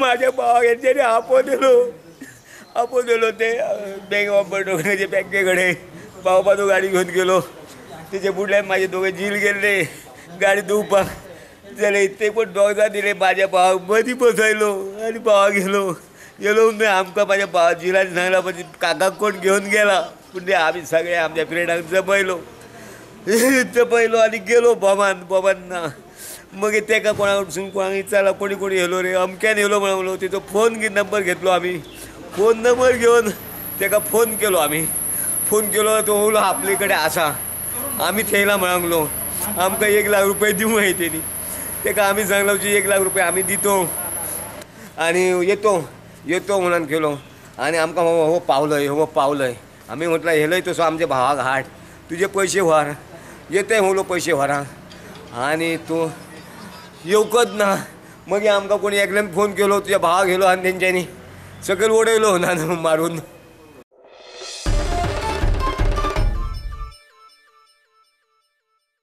माझ्या भावाक हेंच्यांनी आपयलो आपयलो ते बँक ऑफ बडोद्याचे बँके कडेन पावपाचो गाडी घेवन गेलो. तेजे फुडल्यान माझे दोगे झील गेल्ले गाडी धुवपाक जाल्यार ते पण दोगजां दिले माझ्या भावाक मदीं बसयलो आनी भावाक गेलो गेलो न्हय आमकां म्हाज्या भावा झिलान सांगला म्हणजे काकाक कोण घेवन गेला पूण ते आमी सगळे आमच्या फ्रेंडांक जमयलो जमयलो आनी गेलो बोमान बोमान ना मागीर तेका कोणाक कोणाक विचारला कोणी कोणी येयलो रे अमक्यान येयलो म्हणलो तेजो फोन नंबर घेतलो आमी फोन नंबर घेवन तेका फोन केलो आमी फोन केलो तो उलो आपले कडेन आसा आमी थेयला म्हणलो आमकां 1 लाख रुपये दिवंक जाय तेणी. तेका आमी सांगलो की 1 लाख रुपये आमी दितो आनी येतो येतो म्हणून केलो आनी आमकां हो पावलय हो पावलय. आमी म्हटलं हेलय तसो आमच्या भावाक हाड तुजे पयशे व्हर येतय म्हणलो पयशे व्हरा आनी तूं येवकच ना. मागीर आमकां कोणी एकल्यान फोन केलो तुज्या भावाक घेलो आनी तेंच्यांनी सकयल उडयलो ना मारून.